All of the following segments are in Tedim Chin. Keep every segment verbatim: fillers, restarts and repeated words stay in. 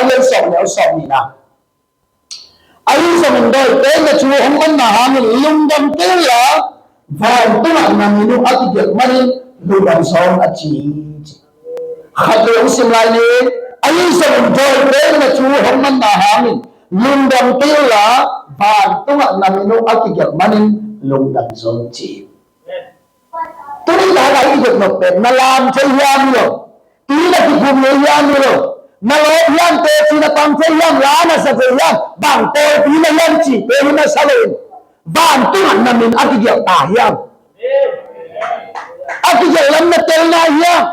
Lai Siangtho sawm le sawm nihna. Ahi zongin dawite in na thu hong manna hangin lungdam kei unla, vantungah na min uh a kigelh manin lungdam zaw un, a ci hi, ci. Khat vei hong sim lai ni. Ahi zongin dawite in na thu hong manna hangin lungdam kei unla, vantungah na min uh a kigelh manin lungdam zaw un, ci hi. Tuni taka i kigelh nop pen na lam thei hiam, hi lo. Tuni na kiphum ngei hiam, hi lo. Na lawp hiam, teci na tang thei hiam, la na sa thei hiam, bang pawlpi na hiam cihte hi masa loin, vantungah na min a kigelh ta hiam? A kigelh lam na tel nai hiam?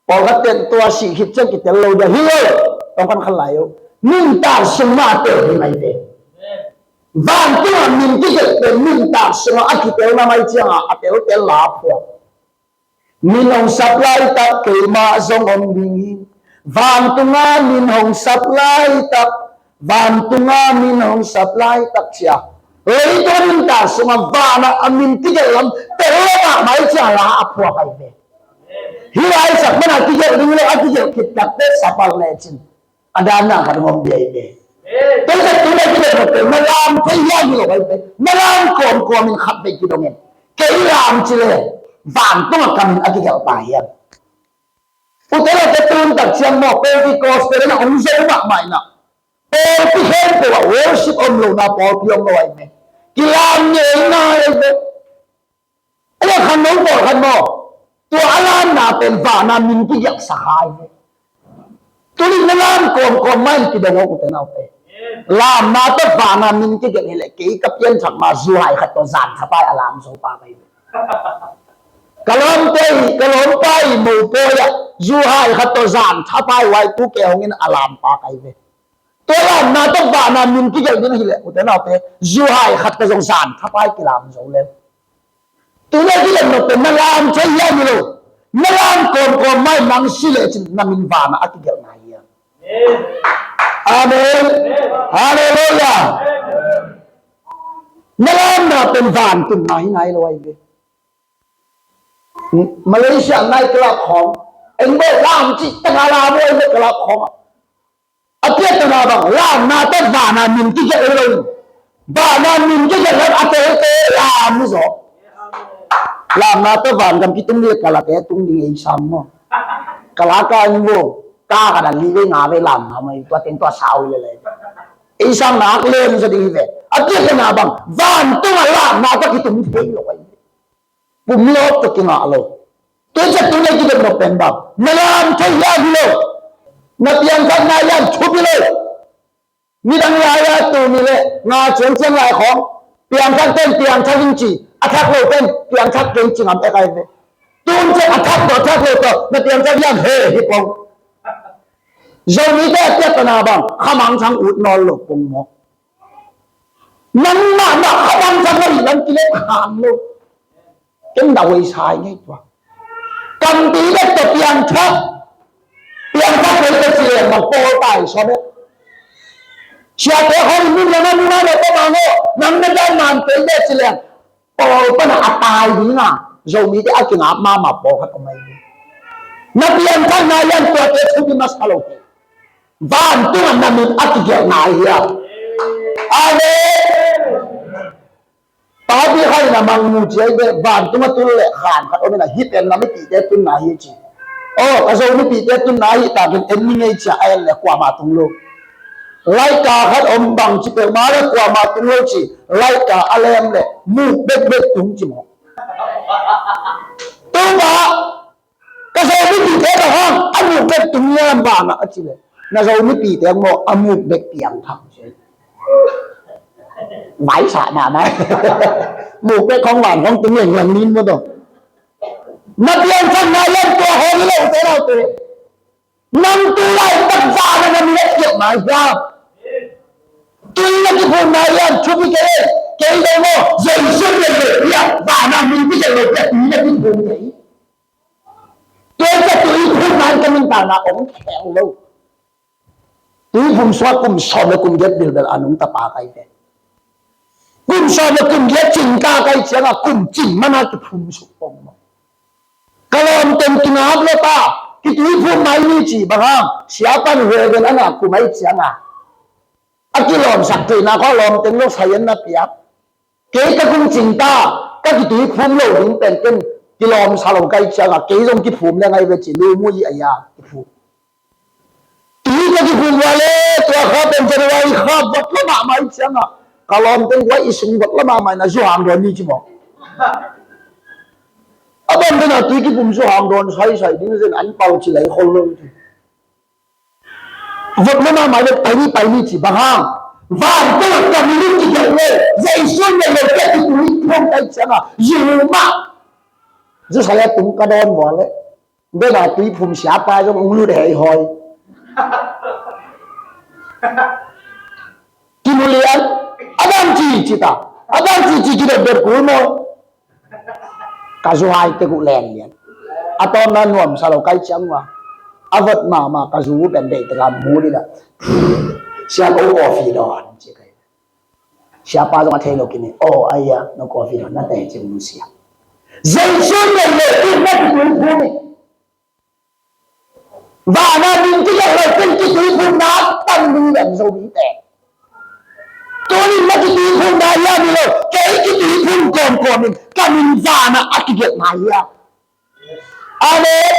Pawlkhat ten tua sih khit ciang kitel lo dia, hi lo. Tawngkhan khan lai uh, nuntak sung mah a tel hi mai ve. Vantungah min kigelh pen nuntak sungah a kitel na mai ciangah a teltel la a phuak. Min hong sap laitak keimah zong om ding hi. Vantungah min hong sap laitak, vantungah min hong sap laitak cia, leitung nuntak sungah vanah a min kigelh lam tel lo mahmah hi cia la a phuak ahi ve. Hih laitak mana kigelh ding lo, a kigelh khit takte sapal lecin a danna khat ngom dia hi ve. Tua zat tu na kigelh nop pen na lam thei hiam, hi lo ahi ve. Na lam kawmkawm in khat vei kidongin, kei lam ci le vantungah ka min a kigelh ta hiam? Ute naute, tun tak ciang maw, Pentecost te na hong zo mahmah in ah, pawlpi khempeuh ah worship om lo na, pawlpi om lo ahi ve. Kilam ngei ngai ahi ve. Ahi a khan no pawlkhat maw, tua a lamna pen vana min kigelhsak kha hi ve. Tuni na lam kawmkawm mah in kidong aw, ute naute. Lamna tawh vana min kigelh hi leh kei ka pianthak ma zuhai khat tawh zan thapai a lam zo pa ka hi ve. Ka lawmte hi, ka lawmpa hi mopawi ah zuhai khat tawh zan thapai, huai tu ke hong in a lam pa ka hi ve. Tua lamna tawh vana min kigelh ding hi leh, ute naute, zuhai khat tawh zong zan thapai kilam zo lel. Tuna kigelh nop pen na lam thei hiam, hi lo. Na lam kawmkawm mah in nang si lecin na min vana a kigelh nai hiam? Amen. Halleluiah. Na lamna pen vantunna hi nai lo ahi ve. Malaysia night club khawng, eng bawh lam cih taka lam uh ahi ve, club khawng ah. A piahtana bang, lamna tawh vana min kigelh hi lo in, vana min kigelh lam a telte lam hi zaw. Lamna tawh vangam kitung le kalate tung ding ei sang maw. Kalaka in vo, ka ka dan li ve nga ve lamna mai, tua teng tua sau le le. Ei sang nak lem zaw ding hi ve. A piahtana bang, vantungah lamna tawh kitung thei lo ahi. Pumlawp tawh kingah lo. Tua ciang tuni kigelh nop pen bang, na lam thei hiam, hi lo. Na piangthak nai hiam, thupi lo. Midang lai-a tuni le nga ciangciang lai khawng, piangthak ten piangthak in ci, a thak lo ten piangthak keng ci ngam ek ahi ve. Tun ciang a thak tawh a thak lo tawh na piangthak hiam, he hi pong. Zomite a piahtana bang, khamangthang ut nawn lo pong maw. Nangmah mah khamangthang lo, i lam kilem hang lo. Ken na hoih sa ngei tua. Kampi bek tawh piangthak, piangthak kei tawh ci leng bang pawl tai saw bek. Siate khawng in nun le na nuna le tawh bang aw, nang na dan man kei bek ci leng pawl pan a tai ding a, Zomite a kingap mahmah pawlkhat om ahi. Na piangthak nai hiam, tuate thupi masa lo hi. Vantungah na min a kigelh nai hiam? Amen. Papi khat in a mangmu ci ahi ve, vantungah tul le khan khat om in a, hih pen na mipite tunna hi ci. Aw, ka Zo mipite tunna hi takin en ni ngei ci a, a en le kuamah tung lo. Laika khat om, bang ci peuhmah le kuamah tung lo ci. Laika a lem le muk bekbek tung ci maw. Tua mah Ka Zo mipite bang hang a muk bek tung hiam vanah a ci leh, na Zo mipite maw a muk bek piangthak ci. Vaisah mahmah. Muk bek khong van khong tung leng lang nin maw tawh. Na piangthak na lian tua hong hi lo te naute. Nang tu laitak vanah na mi a kiak mai hiam? Tui na kiphum na lian thupi kei, kei lo maw, Jesu leh leh hiam vanah mi pi kei lo, tui na kiphum kei. Tua ciang tui phum nai ka nuntakna om khel lo. Tui phum suak kum sawm le kum giat bilbel a nungta pa ka hi ve. Kum sawm le kum giat cing ka ka hi ciangah kum cing mana kiphum suk pong maw. Ka lawmten kingap lo ta, Kituiphum mai ni ci bang hang, siapa in Reverend a ngah kum ahih ciangin a kilawmsak theihna khawng lawmteng lo sayan na piak. Kei ka kung cing ta, ka kituiphum lo ding pen ken kilawmsa lo ka hih ciangin kei zong kiphum leng ahi ve ci, lu mu hi a, kiphum. Tui ka kiphum ua le, tua kha pen January kha vot lo mahmah ahih ciangin ka lawmteng kua i sung vot lo mahmah in a zu hang dawn ni ci maw. A bang dena tui kiphum zu hang dawn saisai ding zen an pau ci lai khol lo ci. Vot lo mahmah le pai ni, pai ni ci bang hang. Van tawh ka mi lut kigelh le, Jesu in nei lo te kituiphum ka hih ciangin zu mah. Zu sai a tung ka dawn ua le. Bena tuiphum siapa zong ung lut hei hawi. Kimu lian, a dang ci ci ta, a dang ci ci kidot dot kul maw. Ka zu hai tek uh len lian. A tawmna nuamsa lo ka hih ciang ua. A vot mahmah ka zu pen deih tek a mu ding a. Sia ko coffee dawn ci ka hi. Siapa zong a thei lo kini. Aw, aia, no coffee dawn na te ci mu sia. Jesu in nei lo te na kituiphum hi. Vana min kigelh lo pen kituiphumna pan ding lem Zomite. Tuni na kituiphumna hiam hi lo, kei kituiphum kawmkawm in ka min vana a kigelhna hiam? Amen.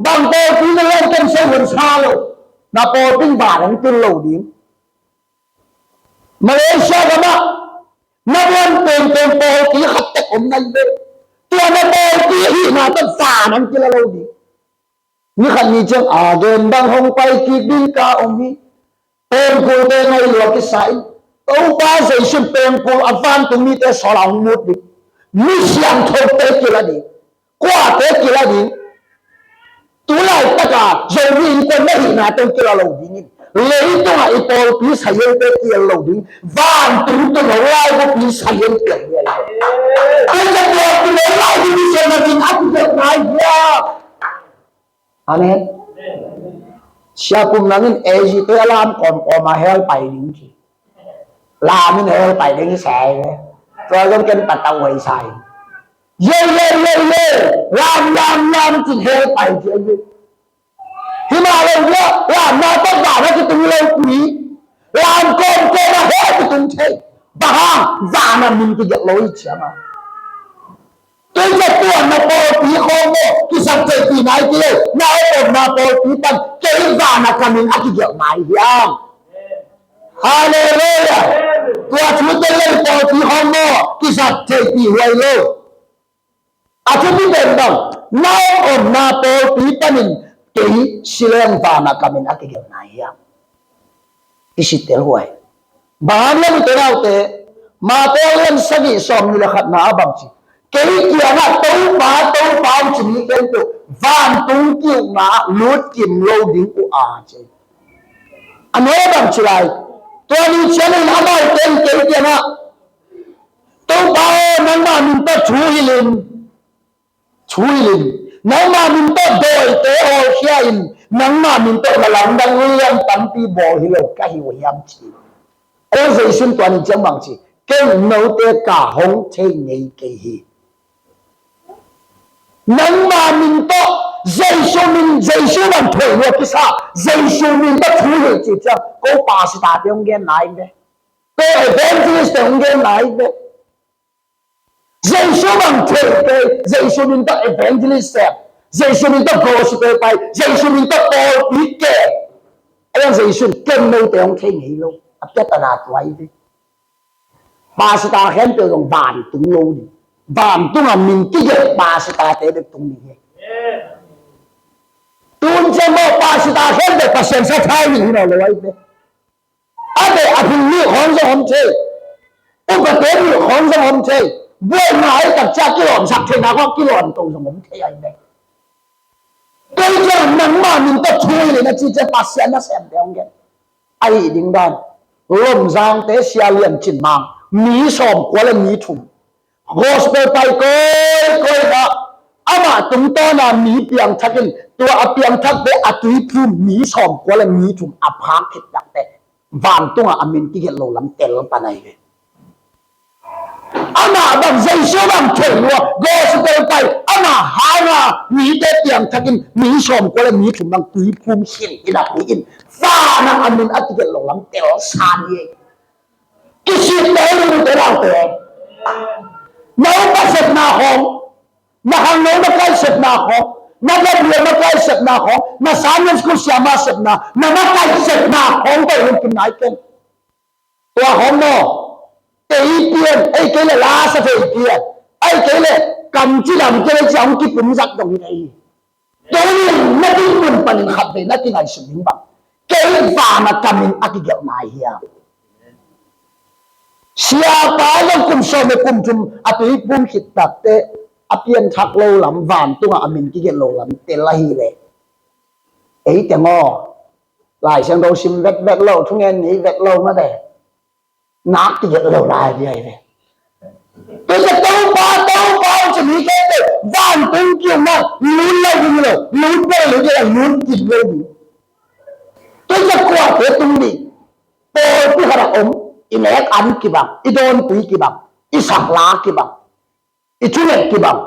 Bang pawlpi na leng ken soi hun sa lo, na pawlpi in van hong tung lo ding. Malaysia gamah na muan pengpeng pawlpi khat tek om nai ve. Tua na pawlpi ahihna tawh van hong kila lo ding. Ni khat ni ciang a gen bang hong pai kik ding ka om hi. Pengkulte ngai lua kisa in. Topa Jesu in pengkul a vantung mite sawl a hong mut ding. Mi siangthote kila ding. Kuate kila ding. Tulai taka Zomi Innkuan na hihna tawh kila lo ding in. Leitungah i pawlpi sayente kila lo ding. Vantung tawh lo lai bupi sayente kila lo ding. Tua ka pawlpi lo lai bupi sayente kila lo ding. Amen. Siapum nangin A G te a lam kawmkawm a hell pai ding ci. Lam in hell pai ding i sai ve. Tua zong ken patau huai sai. Ye, ye, ye, ye. Lam, lam, lam cin hell pai ci a ve. Hi mah lo ve, lam na tawh van a kitung lo pui. Lam kawmkawm a hell kitung thei. Bang hang, van a min kigelh lo i ciang a. Kei zat tuan na pawlpi khawng maw, kisap theihpih nai kei lo, na omna pawlpi pan, kei vana ka min a kigelh nai hiam? Halleluiah! Tua thu tel lo pawlpi khawng maw, kisap theihpih huai lo. A thupi pen bang, na omna pawlpi panin, kei si leng vana ka min a kigelh nai hiam? I si tel huai. Bang hang hiam i ute naute, Mate a lian sagih sawmnih le khatna ah bang ci. Kei kiangah Topa, Topa hong ci mi khempeuh vantung ki-ukna ah lut kim lo ding uh a ci. A nuai ah bang ci lai. Tua ni ciangin amaute in kei kiangah Topa aw, nangmah min tawh thu hilh in. Thu hilh in, nangmah min tawh dawite hawlkhia in, nangmah min tawh na lamdang lian tampi bawl hi lo ka hi uh hiam ci. Aw Jesu in tua ni ciang bang ci, ken note ka hong thei ngei kei hi. Nangmah min tawh Jesu min, Jesu bang thei lua kisa, Jesu min tawh thu hilh ci ciang, ko pastor te hong gen nai ve. Ko evangelist te hong gen nai ve. Jesu bang thei kei, Jesu min tawh evangelist sem, Jesu min tawh gospel pai, Jesu min tawh pawlpi ke. Ayan Jesu in ken note hong thei ngei lo. A piatana tua hi ve. Pastor khempeuh zong vantung lo ding. Vantung a min kigelh pastor te bek tung ding hi. Tun ciang maw pastor khempeuh Pasian sathau ding hi lo lo hi ve. A beh a phung nih khawng zong om thei. Upate nih khawng zong om thei. Buaina ai tak ciang kilawmsak theihna khawng kilawm to zong om thei ai beh. Kei ciang nangmah min tawh thu hilh in a ci ciang Pasian nasemte hong gen. Ahi ding dan. Lomzangte sia lian cin mang. Mi sawmkua le mi thum. Gospel pai kawikawi na amah tungtawna mi piangthak in tua a piangthakte a tuiphum mi sawmkua le mi thum a phak khit takte vantungah a min kigelh lo lam tel pan ahi ve. Amah bang Jesu bang thei lua, gospel pai, amah hanga mite piangthakin mi sawmkua le mi thum bang tuiphum khin hi napi in, vanah a min a kigelh lo lam telsan hi. Kisittel ding uh te laute. Na upa sepna khawng, na khangno makaih sepna khawng, na gabriel makaih sepna khawng, na Sunday school siama sepna, na makaih sepna khawng tel ding kim nai ken. Tua khawng maw, tei pian, ei kei le lasa thei pian, ei kei le kam cidam kei le cia hong kipum zat dong hi. Tuni na dinmun panin khat vei na kingaihsut ding bang, kei vanah ka min a kigelh nai hiam? Siapa zong kum sawm le kum thum a tuiphum khit takteh a pianthak lo lam, vantungah a min kigelh lo lam tel ahih leh, ei teng aw, Lai Siangtho sim vetvet lo, thungen nei vet lo mate, nak kigelh lo lai dia hi ve. Tua ciang Topa, Topa ci mi khempeuh vantung kiu mah lut lo ding hi lo, lut bel lut ding, lut kim lo ding. Tua ciang kuate tung ding? Pawlpi khat ah om, i nek an kibang, i dawnpui kibang, i sakla kibang, i thunget kibang.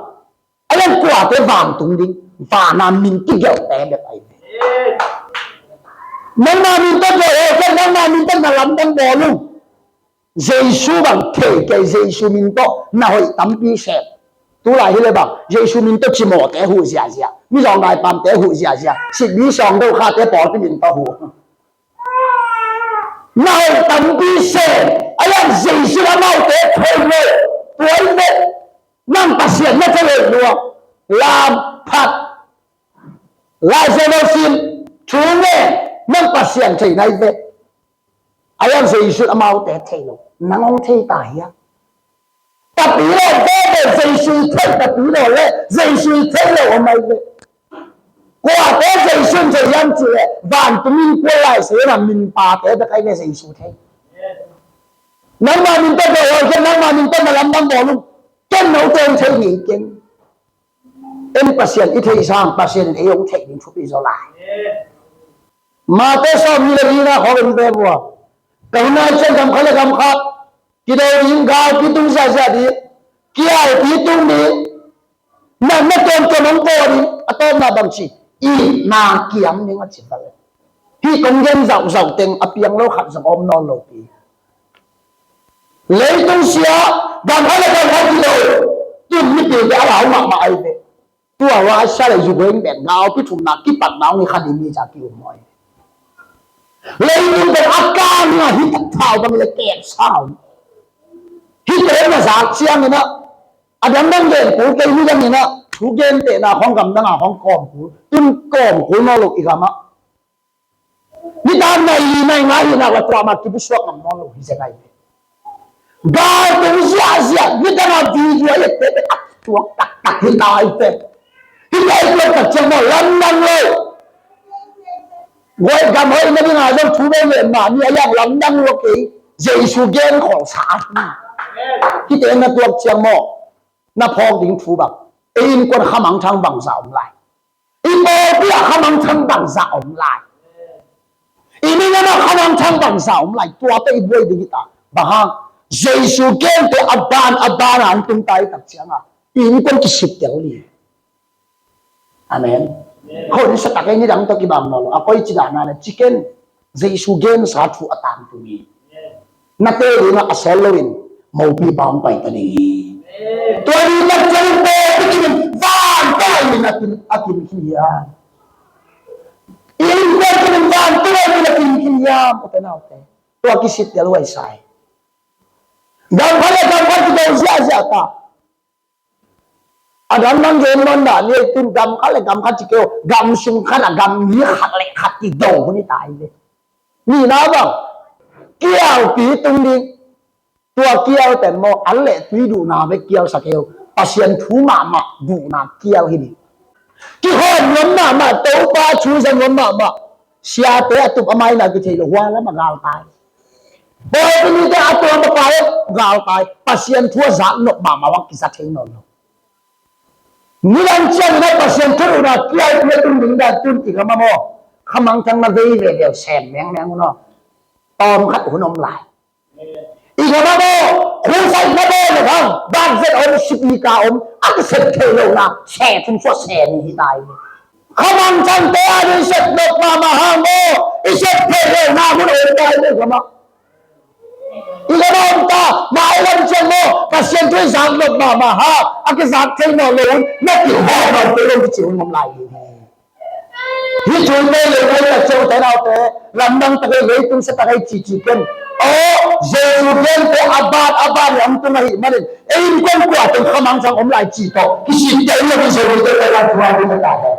A lian kuate vantung ding, vanah min kigelhte bek ahi ve. Nangma min tawh gelh, nangma min tawh na lamdang bawl ung. Jesu bang thei kei, Jesu min tawh na hoih tampi sem. Tulai hi le bang, Jesu min tawh cimawhte huh ziahziah, mizawng gaipamte huh ziahziah, sitbi sawng dokhate pawlpi min tawh huh. Na hoih tampi sem, a lian Jesu amaute thei lo, tua hi ve. Nang Pasian na thei lo lua, lam phat, Lai Siangtho sim, thu ngen, nang Pasian thei nai ve. A lian Jesu amaute thei lo, nang hong thei ta hia? Tapi lo veve Jesu thei, tapi lo le Jesu thei lo om ai ve. Kuate Jesu thei hiam cih leh vantung in kua lai se na min pate bek ai ve Jesu thei. Nangma min tawh bawh hoi ken, nangma min tawh na lamdang bawl ung. Ken note hong thei ngei keng. En Pasian i theih sang Pasian in ei hong theih ding thupi zaw lai. Mate sawm ni le lina khawk in pe bua. Ka hun nai ciang gam khat le gam khat kido ding, galpi tung ziahziah ding, kialpi tung ding. Na na tuamtuam hong bawl ding, a tawpna bang ci, itna kiam ding a ci bal. Hih kong gen zauhzauh teng a piang lo khat zong om nawn lo pi. Leitung sia, gam khat le gam khat kido, tun mipite a lau mahmah ai ve. Tua Russia le Ukraine pen galpi thumna kipatna hong hi kha ding hi ci a ki-um maw ai ve. Leitung pen a kang a hi tak thau bang le kep sau. Hih pen na zak ciangin ah, a dangdang gen kul kei, midang in ah thu gentehna khawng gamdang a khawng kawm kul, tun kawm kul nawn lo i gam ah. Nitak nai li nai nga hi nak la tua mah kibusuak ngam nawn lo hi zen ai. Gal tung ziahziah, nitak a video a ette pen a tuak taktak hi ta ai pen. Hi ta ai tuak tak ciang maw lamdang lo. Guai gam hoih na ding a zong thu ve ve mah ni a yang lamdang lo kei. Jesu gen khol sa a hi. Hite na tuak ciang maw, na phawk ding thu bang, ei innkuan khamangthang bangza om lai. I pawlpi ah khamangthang bangza om lai. I minam ah khamangthang bangza om lai. Tuate i buai ding hi ta. Bang hang, Jesu gente a ban a ban a an tung ta i tak ciang a, i innkuan kisiptel ni. Amen. Khon sa tak ei nidang tawh kibang nawn lo. A koi ci dan a le ci ken, Jesu gensa thu a tangtung hi. Na teel ding a, a sawl loin mopi bang pai ta ding hi. Tua ni tak ciang in pawlpi kim in vantung a kim, a kim khin hiam? Innkuan kim in vantung a kim, a kim khin hiam? Ute naute, tua kisittel huai sa hi. Gam khat le gam khat kido ziahziah ta. A dang dang gen nawn dah ni ei, tun gam khat le gam khat ci kei uh, gam sung khat a gam mi khat le khat kido hun hi ta hi ve. Nihna bang, kialpi tung ding. Tua kial pen maw, an le tui duhna bek kial sa kei uh. Pasian thu mahmah duhna kial hi ding. Kikhawm nuam mahmah, Topa thu za nuam mahmah. Siate a tup a maina kithei lo, hua lam a galtai. Pawlpi mite a tuam a pai, galtai. Pasian thu a zak nop mahmah bang kiza thei nawn lo. Nidang ciangin a Pasian thu duhna kial tung ding dan tun i gam ah maw, khamangthang na vei ve deuh sem mengmeng uh naw. Tawm khat hun om lai. I gam ah maw, khusai na bawl le bang, ban zet om, sipika om, a kisep thei lo na, se thum suah se nih hi ta hi. Khamangthangte a ding i sep nop mahmah hang maw, i sep thei lo na mun om ta hi i gam ah. I gam ah om ta, mah i lam ciang maw, Pasian thu i zak nop mahmah hang, a kizak thei nawn lo un, na kihawm nawn thei lo kici hun om lai hi. Hih thu i tei le koi tak ciang u te nau te, lamdang tak ei, leitung sia tak ei cici ken. Aw, Jesu gen te a ban a ban lam tung ahih manin, ei in kong kua teng khamangthang om lai ci tawh kisik te in lo in Jesu te te la tua ding ta he.